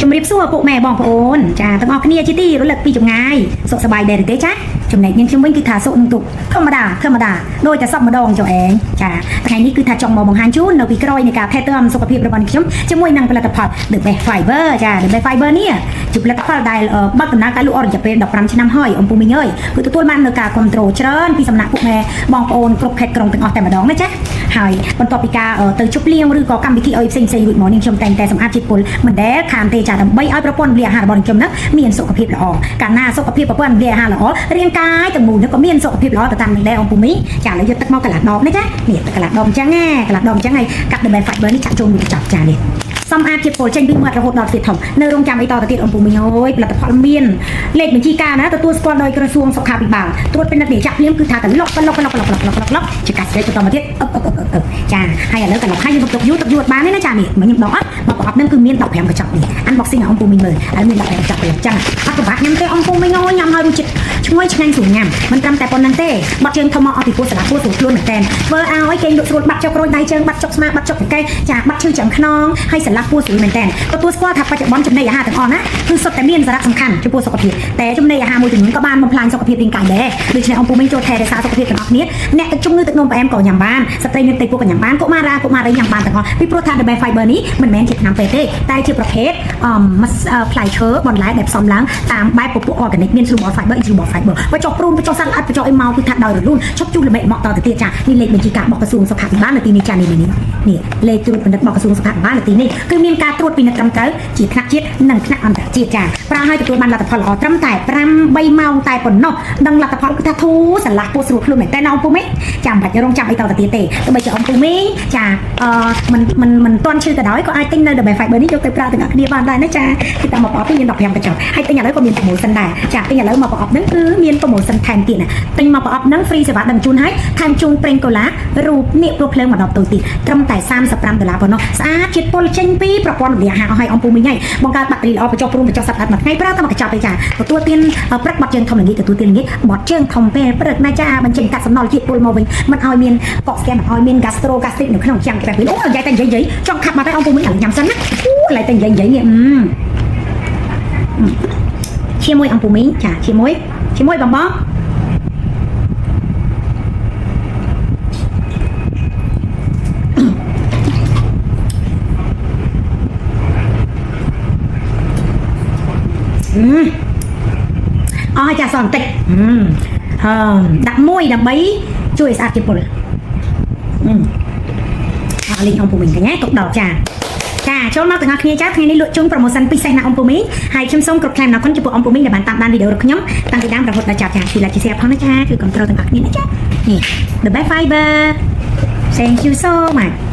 ជំរាបសួរពុកម៉ែបងប្អូនចាទាំងអស់គ្នាជាទីរលឹកពីចម្ងាយសុខសប្បាយដែរឬទេចាចំណែកនាងខ្ញុំវិញគឺថាសុខនឹងទុក្ខធម្មតាធម្មតាដូចតែសពម្ដងចុះឯងចាថ្ងៃនេះគឺថាចង់មកបង្ហាញជូននៅពីក្រោយនៃការថែទាំសុខភាពរបស់នាងខ្ញុំជាមួយនឹងផលិតផល The Best Fiber ចា The Best Fiber នេះជាផលិតផលដែលបើកដំណើរការលក់អស់រយៈពេល15ឆ្នាំហើយអំពូមីងអើយគឺទទួលបាននៅការគ្រប់គ្រងច្រើនពីសំណាក់ពុកម៉ែបងប្អូនគ្រប់ខេត្តក្រុងទាំងអស់តែម្ដងណាចាហើយបន្ទាប់ពីការទៅជប់លៀងឬក៏កម្មវិធីអីផ្សេងផ្សេងរួចមកនាងខ្ញុំតែងតែសម្អាតជាតិពុលមិនដែលខានទេចាដើម្បីឲ្យប្រព័ន្ធរំលាយអាហាររបស់នាងខ្ញុំហ្នឹងមានសុខភាពល្អកាលណាសុខភាពប្រព័ន្ធរំលាយអាហារល្អរាងកាយទាំងមូលហ្នឹងក៏មានសុខភាពល្អទៅតាមនឹងដែរអំពូមីងចាឥឡូវយកទឹកមកកន្លះដបនេះចានេះទឹកកន្លះដបអញ្ចឹងណាកន្លះដបអញ្ចឹងហើយកាត់ The Best Fiber នេះចាក់ចូលមួយកញ្ចប់ចានេះ សំអាតជាតិពុលចេញពីមាត់រហូតដល់ទ្វារធំនៅរោងចាំអីតទៅទៀតអំពូមីងអើយផលិតផលមានលេខបញ្ជីការណាទទួលស្គាល់ដោយក្រសួងសុខាភិបាលត្រួតពិនិត្យនេះចាក់ភ្លាមគឺថាកលុកកលុកកលុកកលុកកលុកកលុកកលុកជាការស្រេចបន្តមកទៀតអឹបអឹបអឹបអឹបចាហើយឥឡូវកលុកហើយយើងទុកយូរទុកយូរអត់បានទេណាចានេះមកខ្ញុំដកអត់មកប្រអប់ហ្នឹងគឺមាន15កញ្ចប់នេះ unboxing ឲ្យអំពូមីងមើលហើយមាន15កញ្ចប់ទេចឹងអត់ពិបាកញ៉ាំទេអំពូមីងអើយញ៉ាំហើយរសជាតិឈ្ងុយឆ្ងាញ់ស្រួលញ៉ាំមិនត្រឹមតែប៉ុណ្្នឹងទេបាត់ជើងធំមកអស់ពីពោះស្លាពោះស្រួលខ្លួនមែនតើធ្វើឲ្យគេងលក់ស្រួលបាត់ចុកក្រូចដៃជើងបាត់ចុកស្មាបាត់ចុកកង្កេះចាបាត់ឈឺឆ្អឹងខ្នងហើយស្រឡះពោះស្រួលមែនតើទទួលស្គាល់ថាបច្ចុប្បន្នចំណីអាហារទាំងអស់ណាគឺសុទ្ធតែមានសារៈសំខាន់ចំពោះសុខភាពតែចំណីអាហារមួយចំនួនក៏បានបំផ្លាញសុខភាពរាងកាយដែរដូច្នេះអំពូមីងចូលថែរក្សាសុខភាពទាំងអស់គ្នាអ្នកទឹកជំងឺទឹកនោមផ្អែមក៏ញ៉ាំបានស្ត្រីមានផ្ទៃពោះក៏ញ៉ាំបានកុមារាកុមារីញ៉ាំបានទាំងអស់ពីព្រោះថា The Best Fiber នេះមិនមែនជាថ្នាំពេទ្យទេតែជាប្រភេទអឺផ្លែឈើបន្លែដែលផ្សំឡើងតាមបែបពពួក organic មាន soluble fiber insoluble fiber បញ្ចុះព្រូនបញ្ចុះសត្វល្អិតបញ្ចុះអីមកគឺថាដោយរលូនឈប់ជូរល្មិចមកតទៅទៀតចានេះលេខបញ្ជីការរបស់ក្រសួងសុខាភិបាលនៅទីនេះចានេះនេះនេះលេខត្រួតពិនិត្យរបស់ក្រសួងសុខាភិបាលនៅទីនេះគឺមានការត្រួតពិនិត្យត្រឹមត្រូវជាថ្នាក់ជាតិនិងថ្នាក់អន្តរជាតិចាប្រើឲ្យទទួលបានលទ្ធផលល្អត្រឹមតែ5 3ម៉ោងតែប៉ុណ្ណោះដឹងលទ្ធផលគឺថាធូរស្រឡះពោះស្រួលខ្លួនមែនតើអំពូមីងចាំមិនបាច់រងចាំអីតទៅទៀតទេទោះបីជាអំពូមីងចាអឺមិនមិនមិនទាន់ឈឺក៏ដោយក៏អាចទិញនៅ The Best Fiber នេះយកទៅប្រើទាំងអស់គ្នាបានដែរណាចាគឺតាមមកប្រអប់នេះមាន15កញ្ចប់ហើយទិញឥឡូវក៏មាន promotion ដែរចាទិញឥឡូវមកប្រអប់ហ្នឹងគឺមាន promotion ថែមទៀតណាទិញមកប្រអប់ហ្នឹង free សេវាដឹកជូនហើយថែមជូនប្រេងកូឡារូបនាគព្រោះភ្លើងមកដប់តូចទៀតត្រឹមតែ35ដុល្លារប៉ុណ្ណោះស្អាតជាតិពុលចេញពីប្រព័ន្ធរំលាយអាហារអស់ហើយអំពូមីងហើយបង្កើតបាក់តេរីល្អបញ្ចុះព្រូនបញ្ចុះសត្វល្អិតមួយថ្ងៃប្រើតែមកកញ្ចប់ទេចាទទួលទានព្រឹកបាត់ជើងធំល្ងាចទទួលទានល្ងាចបាត់ជើងធំពេលព្រឹកណាចាបញ្ចេញកាត់សំណល់ជាតិពុលមកវិញមិនឲ្យមានកកស្ទះមិនឲ្យមាន gastro gastric នៅក្នុងចាំងក្រាស់វិញអូនិយាយតែនិយាយនិយាយចង់ខាប់មកតែអំពូមីងឥឡូវញ៉ាំសិនណាអូកន្លែងតែនិយាយនិយាយនេះជាមួយអំពូមីងចាជាមួយជាមួយបងបងអស់ចាសបន្តិចអឺដាក់មួយដើម្បីជួយឲ្យស្អាតជាពុលអឺអស់លេងអំពូមីងកញ្ញាទុកដល់ចាចាចូលមកទាំងអស់គ្នាចាថ្ងៃនេះលក់ជូន promotion ពិសេសណាអំពូមីងហើយខ្ញុំសូមគ្រប់ថ្លែងអំណរគុណចំពោះអំពូមីងដែលបានតាមដានវីដេអូរបស់ខ្ញុំតាំងពីដើមរហូតដល់ចប់ចាជួយ like ជា share ផងណាចាជួយគ្រប់គ្រងទាំងអស់គ្នាណាចានេះ The Best Fiber. Thank you so much.